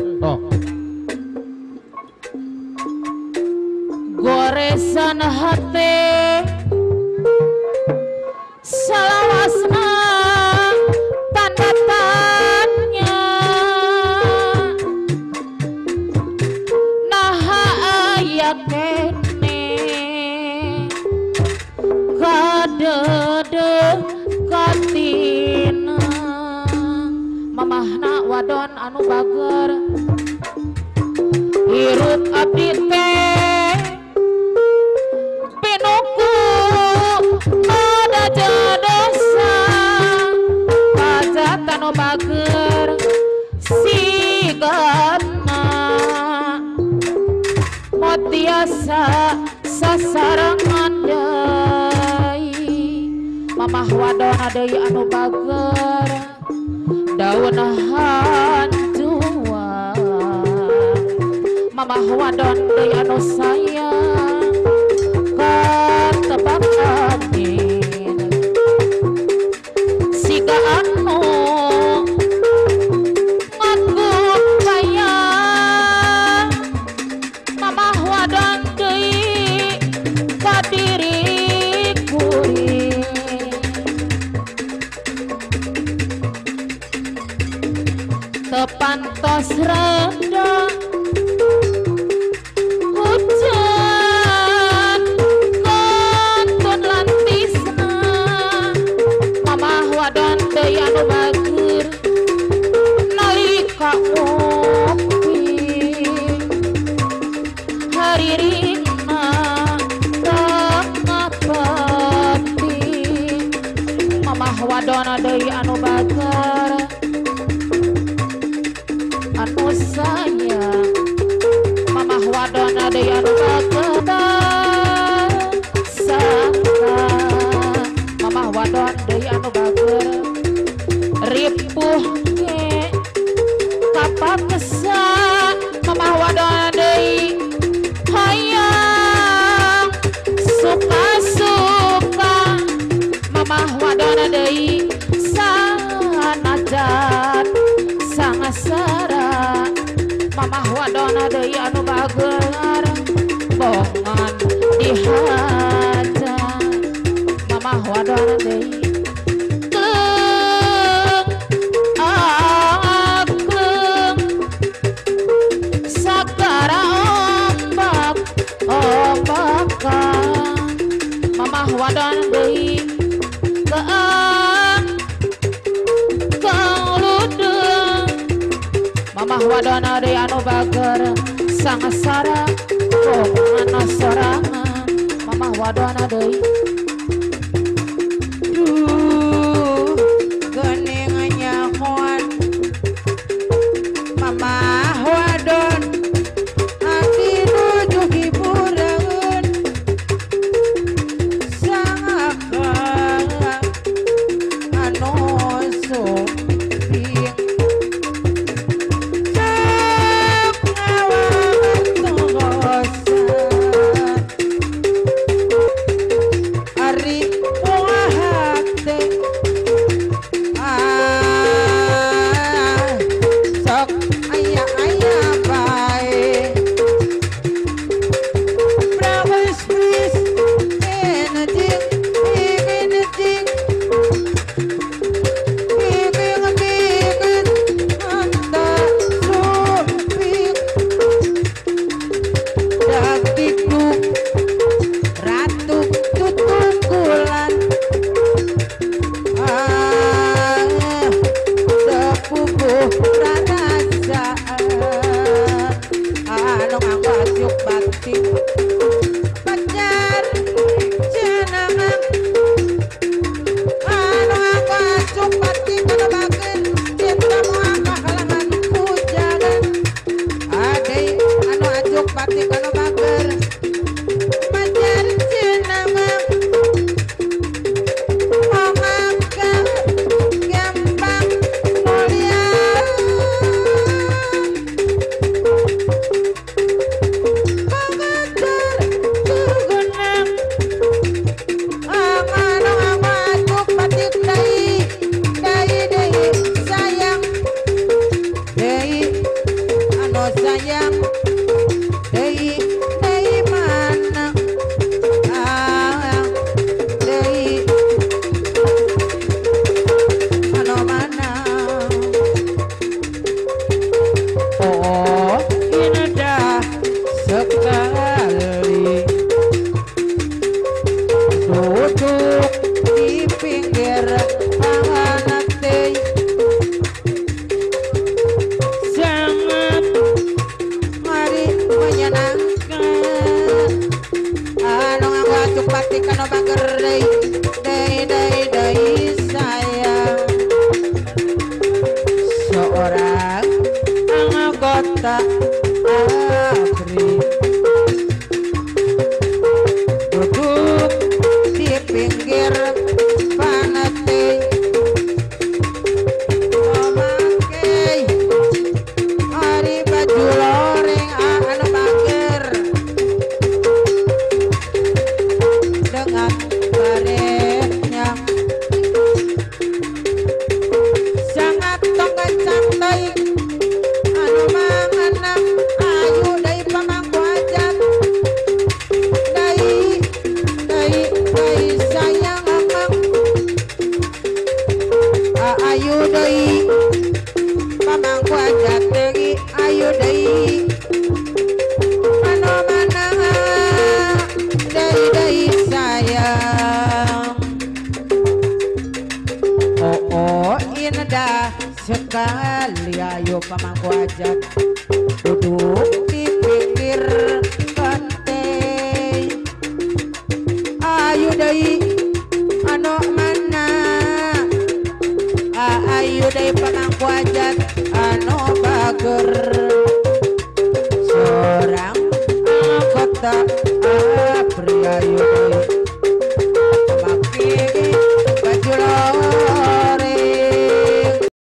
Oh. Goresan hate salawasna tanda tanya naha aya kene kadede katina mamahna wadon anu bager hirup abdi teh pinuku ada dosa pajatan nu bager sigana motiasa sasarengan deui mamah wadon deui anu bager daun hanjuang mamah wadon deui anu sayang katebak angin siga anu ngaku bayang mamah wadon deui ka diri kuring tepantos reda hujan kontun lantisna mamah wadon deui anu bager nalika ngopi haririna tengah peuting mamah wadon deui anu bager anu sayang mamah wadon deui anu bager sangka mamah wadon deui anu bager ripuh ge kapaksa mamah wadon deui hayang suka-suka mamah wadon deui sanajan sangasara mamah wadon deui anu bager bongan dihaja mamah wadon deui kleung akleung sagara ombak ombakan mamah wadon deui keang kaludeung mamah wadon deui anu bager sangasara bongan sorangan mamah wadon deui. Duh geuning nyahoan mamah wadon ati nuju hibureun sangaka anu suping sok ngawantosan ari hate ah sok aya-aya bae brawis wis enjing enjing ingin anta sumping datikuk ratu tutungkulan ah sepupuh rarasaan anu nganggo acuk batik pacar jenengan anu nganggo acuk batik anu bager cinta moal kahalangan pujangan ade anu acuk batik anu bager pacar jenengan mangga gampang mulia pangajar turgunang anu nganggo acuk batik deui deui deui sayang deui sayang deui deui mana deui anu mana. Oh indah sekali duduk di pinggir pantai, sangat mari menyenangkan. Anu nganggo acuk batik anu bager deui deui deui deui sayang. Seorang anggota ABRI duduk di pinggir pantai, memakai hari baju loreng anu bager dengan baretnya sangat tong deui anu mangana. Ayu deui pamangku hajat deui deui deui sayang amang. Ayu deui pamangku hajat deui ayu deui anu mana deui deui sayang. Oh oh indah sekali ayo pamangku hajat duduk di pinggir pantai. Ayu deui anu mana ayu deui pamangku hajat anu bager. Seorang anggota